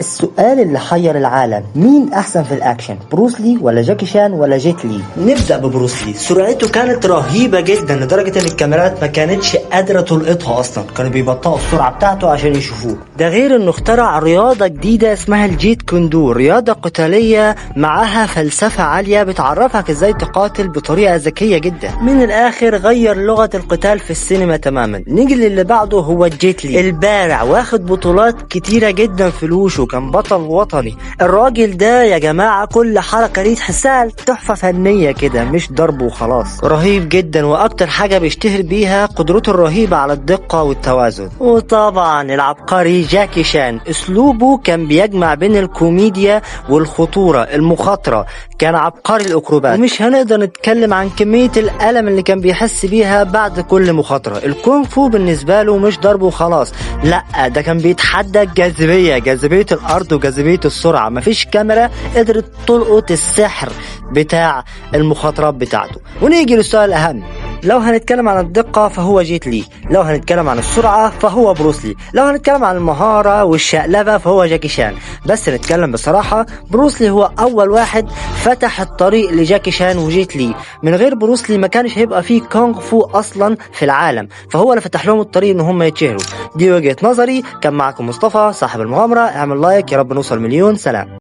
السؤال اللي حير العالم، مين احسن في الاكشن، بروسلي ولا جاكي شان ولا جيت لي؟ نبدا ببروسلي. سرعته كانت رهيبة جدا لدرجة ان الكاميرات ما كانتش قادرة تلقطها اصلا، كانوا بيبطئوا السرعة بتاعته عشان يشوفوه. ده غير انه اخترع رياضة جديدة اسمها الجيت كوندو، رياضة قتالية معاها فلسفة عالية بتعرفك ازاي تقاتل بطريقة ذكية جدا. من الاخر غير لغة القتال في السينما تماما. نيجي للي بعده، هو جيت لي البارع، واخد بطولات كتيرة جدا في الوشو، كان بطل وطني. الراجل ده يا جماعة كل حركة ليه تحسها تحفة فنية كده، مش ضرب وخلاص. رهيب جدا، واكتر حاجة بيشتهر بيها قدرته الرهيبة على الدقة والتوازن. وطبعا العبقري جاكي شان، اسلوبه كان بيجمع بين الكوميديا والخطورة المخاطرة، كان عبقري الاكروبات. ومش هنقدر نتكلم عن كمية الألم اللي كان بيحس بيها بعد كل مخاطرة. الكونغ فو بالنسبة له مش ضرب وخلاص، لا ده كان بيتحدى الجاذبية، جاذبية الأرض وجاذبية السرعة. مفيش كاميرا قدرت تلقط السحر بتاع المخاطرات بتاعته. ونيجي للسؤال الأهم، لو هنتكلم عن الدقة فهو جيت لي، لو هنتكلم عن السرعة فهو بروسلي، لو هنتكلم عن المهارة والشقلبة فهو جاكي شان. بس نتكلم بصراحة، بروسلي هو أول واحد فتح الطريق لجاكي شان وجيت لي. من غير بروسلي ما كانش هيبقى فيه كونغ فو أصلا في العالم، فهو اللي فتح لهم الطريق إن هم يتشهروا. دي وجهة نظري. كان معكم مصطفى صاحب المغامرة. اعمل like، يا رب نوصل مليون. سلام.